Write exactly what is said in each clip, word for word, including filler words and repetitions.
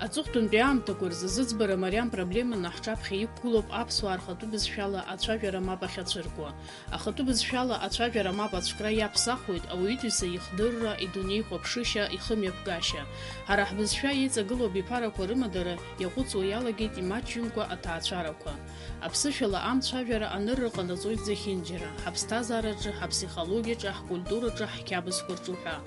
Аҵыхәтәантәи аамҭақәа рзы зыӡбара мариам проблеманы ҳҿаԥхьа иқәгылоуп аԥсуаа рхатәы бызшәала ацәажәара мап ахьацәыркуа. Ахатәы бызшәала ацәажәара мап ацәкра иаԥсахуеит ауаҩытәыҩса ихдырра, идунеихәаԥшышьа, ихымҩаԥгашьа. Ҳара ҳбызшәа еиҵагылоу абиԥарақәа рымадара иаҟәыҵуа иалагеит имаҷҩымкәа аҭаацәарақәа. Аԥсышәала амцәажәара анырра ҟанаҵоит зехьынџьара, ҳаԥсҭазаараҿы, ҳаԥсихологиаҿы, ҳкультураҿы, ҳқьабзқәа рҿы ҳәа.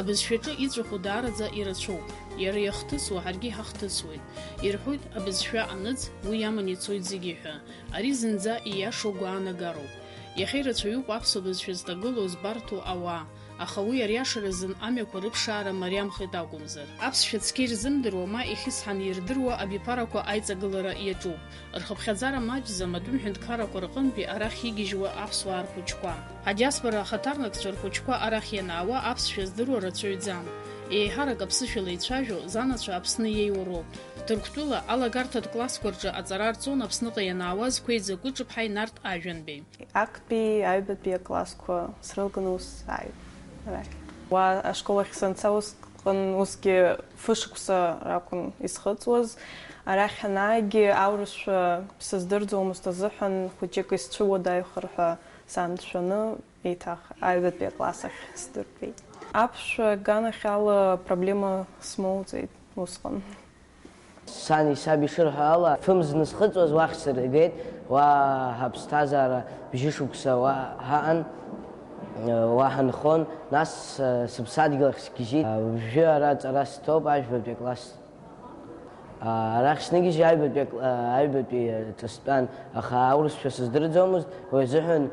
Абызшәаҿы иҵәаху даараӡа ирацәоуп. Иара иахҭысуа, ҳаргьы иҳахҭысуеит. Ирҳәоит, абызшәа аныӡ, уи иаман ицоит зегьы ҳәа. Ари зынӡа ииашоу гәаанагароуп. Иахьа ирацәаҩуп аԥсуа бызшәа зҭагылоу, збарҭоу ауаа, аха уи ариашаразын амҩақәа рыԥшаара мариамхеит акәымзар. Аԥсшәа цқьа ирзымдыруа, ма ихьысҳаны ирдыруа абиԥарақәа аиҵагылара иаҿуп. Рхыԥхьаӡара маҷӡам атәым ҳәынҭқаррақәа рҟынтәи арахь игьежьуа аԥсуаа рхәыҷқәа. Адиаспора ахаҭарнакцәа рхәыҷқәа арахь ианаауа аԥсшәа здыруа рацәаҩӡам. Еиҳарак аԥсышәала ицәажәо, занацәа Аԥсны иеиуа роуп. Ҭырқәтәыла алагарҭатә классқәа рҿы аҵара арҵон Аԥсныҟа ианаауаз Қәеи Ӡакәыҿыԥҳаи Нарҭ Ажәанбеи. Актәи аҩбатәи аклассқәа срылганы ус сааит арахь. Уа ашкол ахь санца усҟан, усгьы фышықәса ракәын исхыҵуаз. Арахь анааигьы аурысшәа сыздырӡомызт азыҳәан, хәыҷык исцәыуадаҩхар ҳәа сан дшәаны, еиҭах аҩбатәи акласс ахь сдыртәеит. Аԥсшәа аганахьала проблема смоуӡеит усҟан. Сани саби шырҳәо ала, фымз нысхыҵуаз уахь сыргеит, уа ҳаԥсҭазаара бжьышықәса уа ҳаҟан, уа ҳанхон, нас сыԥсадгьыл ахь сгьежьит. Уажәы ара аҵара сҭоуп, ажәбатәи акласс. Арахь снагьежьит, аҩбатәи акла-, аҩбатәи ҿы стәан, аха аурысшәа сыздырӡомызт, уи азыҳәан,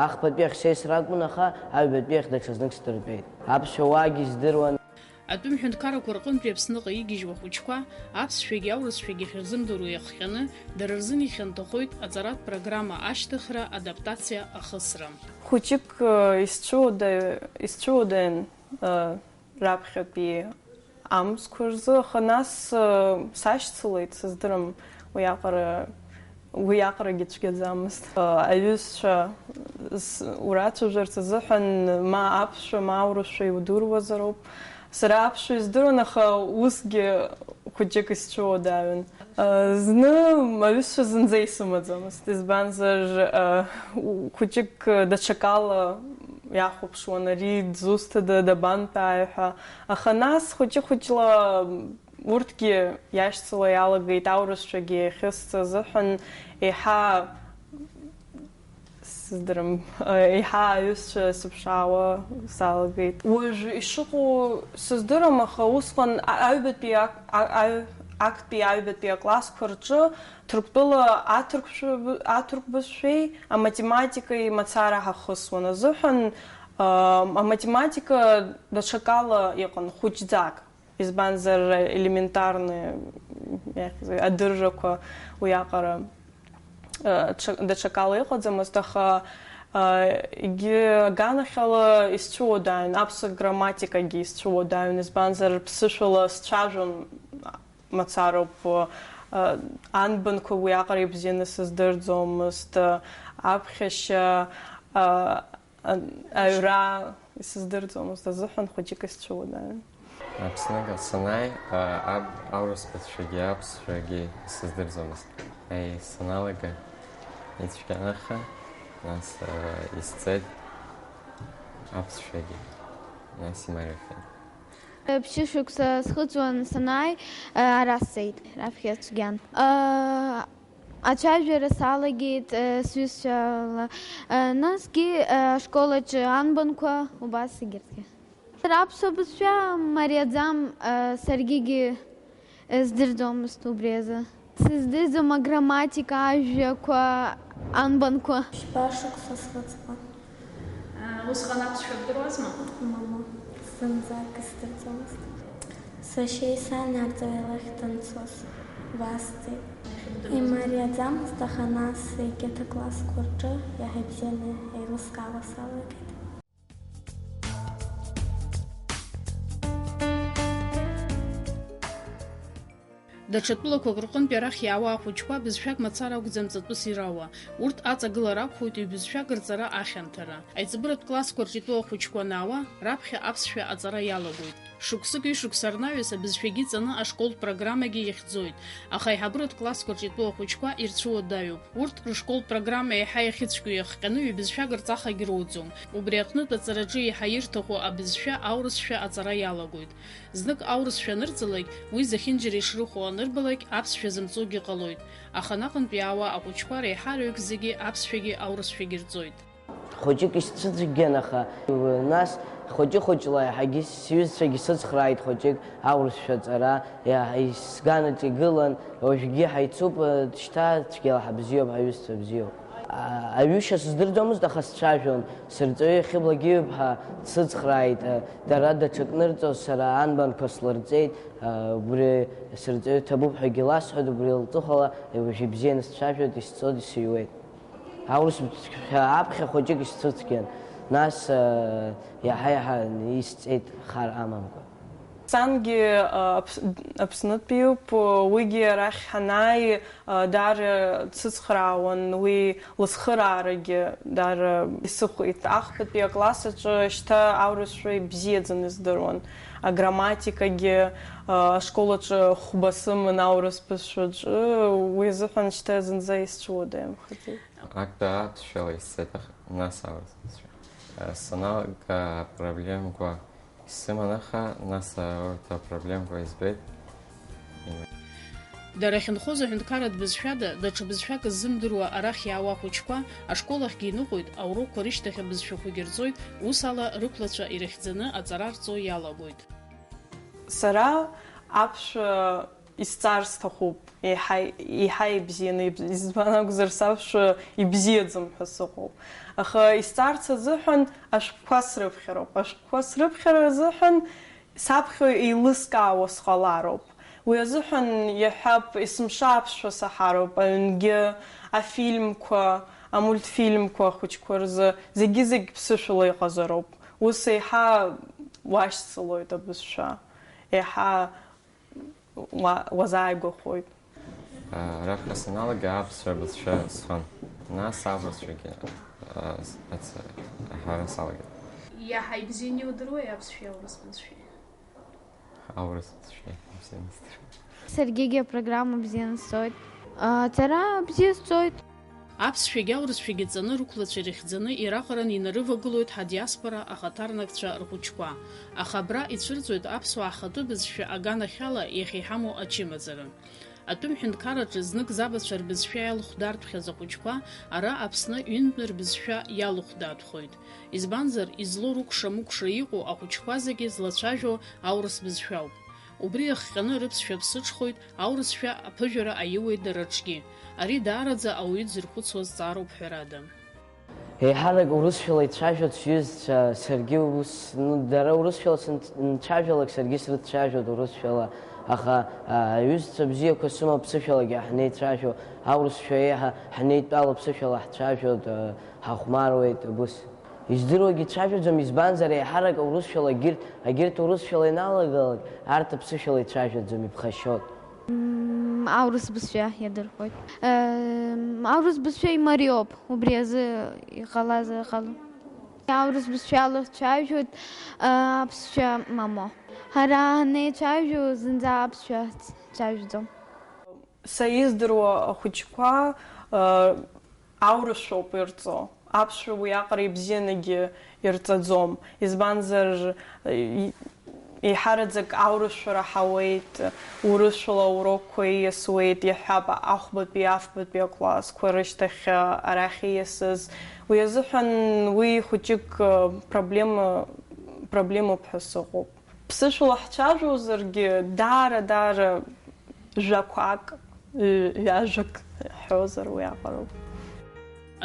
ахԥатәи ахь сеисра акәын, аха аҩбатәи ахь даҽазнык сдыртәеит. Аԥсшәа уаагьы здыруан. Атәым ҳәынҭқаррақәа рҟынтәи Аԥсныҟа игьежьуа ахәыҷқәа, аԥсшәагьы аурысшәагьы ахьырзымдыруа иахҟьаны, дара рзын ихьанҭахоит аҵаратә программа ашьҭыхра, адаптациа ахысра. Хәыҷык, э, исцәыуадаҩ-, исцәыуадаҩын, э, раԥхьатәи амзқәа рзы, аха нас, э, сашьцылеит, сыздырам, уиаҟара Уиаҟарагьы цәгьаӡамызт. Аҩызцәа урацәажәарц азыҳәан ма аԥсшәа, ма аурысшәа иудыруазароуп. Сара аԥсшәа издыруан, аха усгьы хәыҷык исцәыуадаҩын. Зны аҩызцәа зынӡа исымаӡамызт, избанзар, хәыҷык даҽакала иахәаԥшуан, ари дзусҭада, дабантәааи ҳәа. Аха нас хәыҷы-хәыҷла Урҭгьы иашьцыло иалагеит, аурысшәагьы иахьысҵаз азыҳәан еиҳа, сыздырам, еиҳа аҩызцәа сыԥшаауа салагеит. Уажә ишыҟоу сыздырам, аха усҟан а-, аҩбатәи ак-, а-, аҩ-, актәи аҩбатәи аклассқәа рҿы Ҭырқәтәыла аҭырқәшәа-, аҭырқә бызшәеи аматематикеи мацара ҳахысуан азыҳәан, а, аматематика даҽакала иҟан, хәыҷӡак. Избанзар, елементарный, иахьӡу, адыррақәа уиаҟара, э, ҽа-, даҽакала иҟаӡамызт, аха, э, егьи аганахьала исцәыуадаҩын, аԥсуа грамматикагьы исцәыуадаҩын, избанзар, ԥсышәала сцәажәон мацароуп, э, анбанқәа уиаҟара ибзианы сыздырӡомызт, э, аԥхьашьа, э, А-, аҩра исыздырӡомызт азыҳәан хәыҷык исцәыуадаҩын. Аԥсныҟа санааи, а, аб-, аурыс бызшәагьы аԥсшәагьы исыздырӡомызт. Аи, саналага, ицәгьанаха, нас, а, исҵеит аԥсшәагьы, нас имариахеит. Ԥшьышықәса схыҵуан санааи, а, ара сцеит, раԥхьа цәгьан. А, Ацәажәара салагеит, э, сҩызцәала. Э, насгьы, э, ашкол аҿы анбанқәа, убас егьырҭгьы. Сара аԥсуа бызшәа мариаӡам, э, саргьы, э, здырӡомызт убри азы. Сыздырӡом аграмматика, ажәақәа анбанқәа. Ԥшьба шықәса схыҵуан. Усҟан аԥсшәа бдыруазма? Мамоу, зынӡак исдырӡомызт. Сашьеи сани арҵаҩы лахь данцоз, басҵеит. Имариаӡамызт, аха нас егьырҭ аклассқәа рҿы иаҳа ибзианы еилыскаауа салагеит. Даҽа тәылақәак рҟынтәи арахь иаауа ахәыҷқәа бызшәак мацара акәӡам ҵатәыс ирауа, урҭ аҵагылара ақәхоит ҩбызшәак рҵара ахьанҭара. Аиҵбыратә классқәа рҿы итәоу ахәыҷқәа анаауа, раԥхьа аԥсшәа аҵара иалагоит. Шықәсык ҩышықәса рнаҩс абызшәагьы ҵаны ашколтә программагьы иахьӡоит, аха аиҳабыратә классқәа рҿы итәоу ахәыҷқәа ирцәыуадаҩуп. Урҭ рышколтә программа еиҳа иахьыцәгьоу иахҟьаны ҩбызшәак рҵахагьы роуӡом. Убри аҟнытә аҵараҿы еиҳа ирҭаху абызшәа аурысшәа аҵара иалагоит. Знык аурысшәа анырҵалак, уи зехьынџьара ишрыхәо анырбалак, аԥсшәа зымҵогьы ҟалоит. Аха анаҟынтә иаауа ахәыҷқәа реиҳараҩык зегьы аԥсшәагьы аурысшәагьы рҵоит. Хәыҷык исцәыцәгьан, аха нас хәыҷы-хәыҷла еиҳагьы сҩызцәагьы сыцхрааит хәыҷык аурысшәа аҵара, иаҳа исганаҿ игылан, уажәгьы ҳаицуп, шьҭа цәгьала ҳабзиоуп, ҳаҩызцәа бзиоуп. А-, аҩышьа сыздырӡомызт, аха сцәажәон. Сырҵаҩы Хьыбла Гиҩԥҳа дсыцхрааит, дара даҽак нырҵо, сара анбанқәа слырҵеит, убри сырҵаҩы ҭабуп ҳәагьы ласҳәоит, убри лҵыхәала уажә ибзианы сцәажәоит, исҵоит, исыҩуеит. Аурыс бызшәа аԥхьа хәыҷык исцәыцәгьан, нас, э, иаҳа-иаҳа исҵеит хар амамкәа. Сангьы, э, Аԥс-, Аԥснытәиуп, уигьы арахь ҳанааи, э, даара дсыцхраауан, уи лыцхыраарагьы даара исыхәеит. Ахԥатәи акласс аҿы шьҭа аурысшәа ибзиаӡаны здыруан. Аграмматикагьы, э, ашкол аҿы хәба сыман аурыс бызшәаҿы, уи азыҳәан шьҭа зынӡа исцәыуадаҩымхаӡеит. Актәи аԥсшәала исҵеит, аха нас аурыс бызшәа. Саналга апроблемақәа исыман, аха нас урҭ апроблемақәа избеит. Дара ахьынхоз аҳәынҭқарратә бызшәада, даҽа бызшәак ззымдыруа арахь иаауа ахәыҷқәа ашкол ахьгьы иныҟәоит, аурокқәа рышьҭахь абызшәақәагьы рҵоит, ус ала рықәлацәа ирыхьӡаны аҵара рҵо иалагоит. Сара аԥсшәа исҵар сҭахуп, еиҳа, еиҳа ибзианы, иб-, избан акәзар, саԥсшәа ибзиаӡам ҳәа сыҟоуп. Аха исҵарц азыҳәан ашәҟәқәа срыԥхьароуп. Ашәҟәқәа срыԥхьара азыҳәан саԥхьо еилыскаауа сҟалароуп. Уи азыҳәан иаҳҳәап, есымша аԥсшәа саҳароуп, аҩнгьы, афильмқәа, амультфильмқәа ахәыҷқәа рзы, зегьы-зегь ԥсышәала иҟазароуп. Ус еиҳа уашьцылоит абызшәа, еиҳа уа-, уазааигәахоит. Раԥхьа саналага аԥсшәа бызшәа сҳәон, нас аурысшәагьы, а, с-, ац-, аҳәара салагеит. Иаҳа ибзианы иудыруеи аԥсшәеи аурыс бызшәеи? Аурыс бызшәа ибзианы сдыруеит. Саргьы апрограмма бзианы сҵоит. А, ҵара бзиа сҵоит. Аԥсшәагьы аурысшәагьы ҵаны рықәлацәа ирыхьӡаны ираҟараны инарывагылоит ҳадиаспора ахаҭарнакцәа рхәыҷқәа. Аха абра ицәырҵуеит аԥсуаа ҳхатәы бызшәа аганахьала иахьа иҳамоу ачымазара. Атәым ҳәынҭқарраҿы знык забацәа рбызшәа иалхәдартәхьаз ахәыҷқәа ара Аԥсны ҩынтә рбызшәа иалхәдатәхоит. Избанзар, излоу рыкәша-мыкәша иҟоу ахәыҷқәа зегьы злацәажәо аурыс бызшәоуп. Убри иахҟьаны рыԥсшәа ԥсыҽхоит, аурысшәа аԥыжәара аиуеит дара рҿгьы. Ари даараӡа ауаҩы дзырхәыцуа зҵаароуп ҳәарада. Еиҳарак урысшәала ицәажәоит сҩызцәа, саргьы ус, ну, дара урысшәала санцәажәалак, саргьы срыцәажәоит урысшәала, аха, а, аҩызцәа бзиақәа сымоуп, ԥсышәалагьы ҳнеицәажәо, аурысшәа еиҳа ҳнеидтәалоуп, ԥсышәала ҳцәажәоит, а, ҳахәмаруеит, убыс. Издыруагьы цәажәаӡом, избанзар, еиҳарак аурысшәала егьырҭ, егьырҭ урысшәала иналагалак, арҭ аԥсышәала ицәажәаӡом, иԥхашьоит. М, аурыс бызшәа иадырхәоит. Ем, аурыс бызшәа имариоуп, убри азы иҟалаз ыҟалом. Аурыс бызшәала ҳцәажәоит, а, аԥсшәа мамоу. Ҳара ҳанеицәажәо, зынӡа аԥсшәа ҳцәажәаӡом. Са издыруа ахәыҷқәа, а, аурысшәоуп ирҵо. Аԥсшәа уиаҟара ибзианагьы ирҵаӡом. Избанзар, и-, еиҳараӡак аурысшәа раҳауеит, урысшәала аурокқәа ииасуеит, иаҳҳәап, ахәбатәи, афбатәи аклассқәа рышьҭахь арахь ииасыз. Уи азыҳәан уи хәыҷык, э, проблема, проблемоуп ҳәа сыҟоуп. Ԥсышәала ҳцәажәозаргьы, даара, даара жәақәак, ҩ-, ҩажәак ҳҳәозар, уи аҟароуп.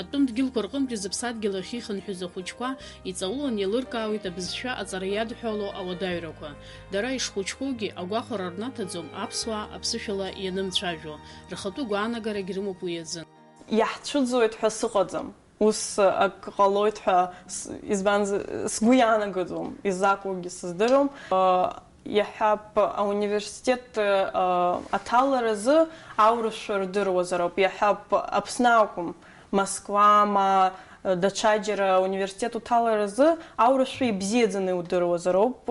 Атәым дгьылқәа рҟынтәи зыԥсадгьыл ахь ихынҳәыз ахәыҷқәа иҵаулан еилыркаауеит абызшәа аҵара иадҳәало ауадаҩрақәа. Дара ишхәыҷқәоугьы агәахәара рнаҭаӡом аԥсуаа аԥсышәала ианымцәажәо, рхатәы гәаанагарагь рымоуп уи азын. Иаҳцәыӡуеит ҳәа сыҟаӡам. Ус акы ҟалоит ҳәа с-, избанзар, сгәы иаанагаӡом, изакәугьы сыздыруам. Иаҳҳәап, ауниверситет, э, аҭаларазы аурысшәа рдыруазароуп, иаҳҳәап, Аԥсны акәым, Москва ма, Даҽаџьара ауниверситет уҭаларазы аурысшәа ибзиаӡаны иудыруазароуп.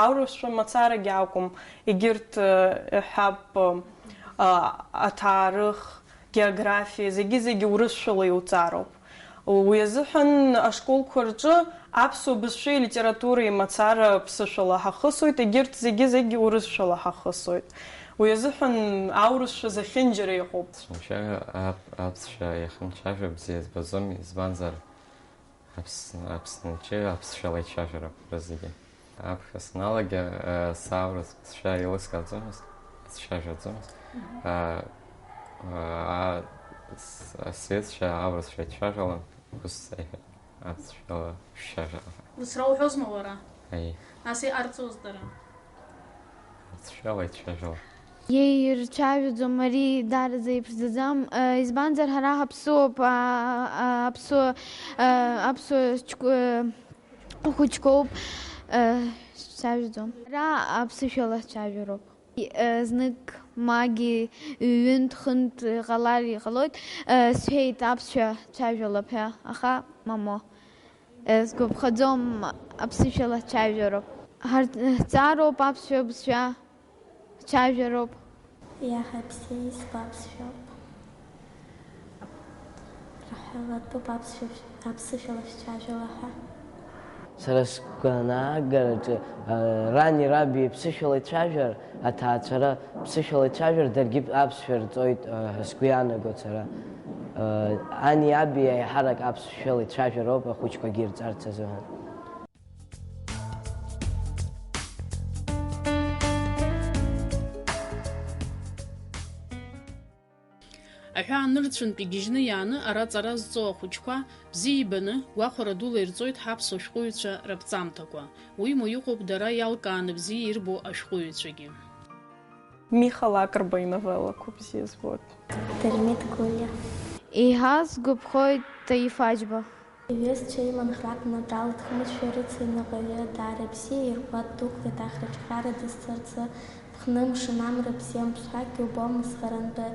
Аурысшәа мацарагьы акәым, егьырҭ, э, иҳәап, э, аҭаарых, географиа, зегьы-зегьы урысшәала иуҵароуп. Уи азыҳәан ашколқәа рҿы аԥсуа бызшәеи литературеи мацара ԥсышәала ҳахысуеит, егьырҭ зегьы-зегьы урысшәала ҳахысуеит. Уи азыҳәан аурысшәа зехьынџьара иҟоуп. Сынцәа ап-, аԥсшәа иахьынцәажәо бзиа збаӡом, избанзар, Аԥсны, Аԥсны аҿы аԥсшәала ицәажәароуп зегьы. Аԥхьа саналага, э, сааурыс бызшәа еилыскааӡомызт, сцәажәаӡомызт. Мгм. А, а, а, с-, а, сҩызцәа аурысшәа ицәажәалон, ус сеиҳәеит, аԥсшәала шәцәажәала ҳәа. Ус рауҳәозма уара? Аиеи. Нас иҟарҵоз дара? Аԥсшәала ицәажәала. Иеи, ирцәажәаӡом, ари даараӡа иԥшӡаӡам, э, избанзар, ҳара ҳаԥсуоуп, а, а, аԥсуа, э, аԥсуа ҷкәы-, э, хәыҷқәоуп, э, ҳцәажәаӡом. Ҳара аԥсышәала ҳцәажәароуп. Э, знык магьы ҩынтә-хынтә ҟалар иҟалоит, э, сҳәеит аԥсшәа цәажәалап ҳәа, аха мамо. Э, сгәаԥхаӡом, аԥсышәала ҳцәажәароуп. Ҳарҭ-, ҳҵаароуп аԥсшәа бызшәа. Цәажәароуп. Иаҳа ибзиа избо аԥсшәоуп. Раҳәалатәуп аԥсшәа-, аԥсышәала шәцәажәала ҳәа. Сара сгәанаагараҿы, а, рани раби ԥсышәала ицәажәар, аҭаацәара ԥсышәала ицәажәар, даргьы аԥсшәа рҵоит, а, ҳәа сгәы иаанагоит сара. А, ани аби еиҳарак аԥсшәала ицәажәароуп ахәыҷқәагьы ирҵарц азыҳәан. Аҳәаа нырцәынтә игьежьны иааны ара аҵара зҵоу ахәыҷқәа бзиа ибаны, гәахәара дула ирҵоит ҳаԥсуа шәҟәыҩҩцәа раԥҵамҭақәа. Уимоу иҟоуп дара иалкааны бзиа ирбо ашәҟәыҩҩцәагьы. Миха Лакрба иновеллақәа бзиа збоит. Дырмит Гәлиа. Еиҳа сгәаԥхоит Таиф Аџьба. Иҩызцәа иман ӷрак наҿалеит, хымызшәа рыци наҟаҩы, даара ибзиа ирбоит, дықәлеит ахраҿ ӷьара дызцарцы, ԥхны мшын амра бзиан, ԥсҳәакгьы убомызт харантәы,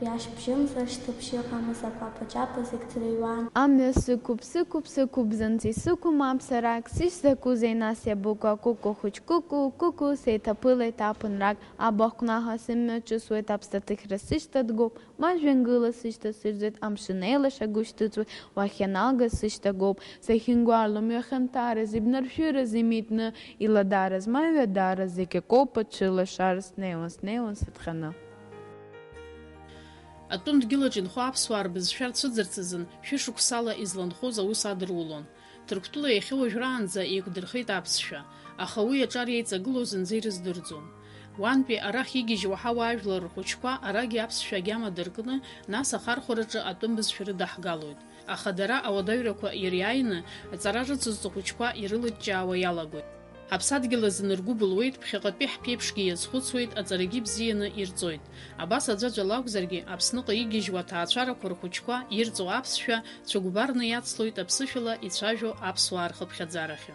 ҩашьбжьымзар шьҭыбжьы ыҟамызт, акәапаҷапа зегь ӡырҩуан. Амҩа сықәуп, сықәуп, сықәуп, зынӡа исықәым аԥсарак, сышьзакәызеи нас иабыкәу акәыкәу хәыҷ кәыкәу, кәыкәу, сеиҭаԥылеит аԥынрак, абахә кнаҳа сымҩа ҿысуеит, аԥсаҭыхра сышьҭа дгоуп. Ма жәҩангыла сышьҭа сырӡуеит, амшын еилашагәышьҭыҵуеит, уахь ианалга сышьҭа гоуп. Сахьынгәаарло мҩа хьанҭараз, ибнаршәыраз имитны, иладараз, ма ҩадараз, зегь акоуп аҽылашара, снеиуан, снеиуан сыҭҟьаны. Атәым дгьылаҿ инхо аԥсуаа рбызшәа рцәыӡырц азын шәышықәсала изланхоз аус адырулон. Ҭырқәтәыла иахьа уажәраанӡа еиқәдырхеит аԥсшәа, аха уи аҿар иеиҵагылоу зынӡа ирыздырӡом. Уантәи арахь игьежьуа ҳауаажәлар рхәыҷқәа арагьы аԥсшәа агьама дыркны, нас ахархәараҿы атәым бызшәа рыдаҳгалоит. Аха дара ауадаҩрақәа ириааины, аҵара рыцызҵо ахәыҷқәа ирылыҷҷаауа иалагоит. Аԥсадгьыл азын ргәы былуеит, ԥхьаҟатәи ҳԥеиԥшгьы иазхәыцуеит, аҵарагьы бзианы ирҵоит. Абас аӡәаӡәала акәзаргьы, Аԥсныҟа игьежьуа аҭаацәарақәа рхәыҷқәа ирҵо аԥсшәа цәыкәбарны иацлоит аԥсышәала ицәажәо аԥсуаа рхыԥхьаӡарахьы.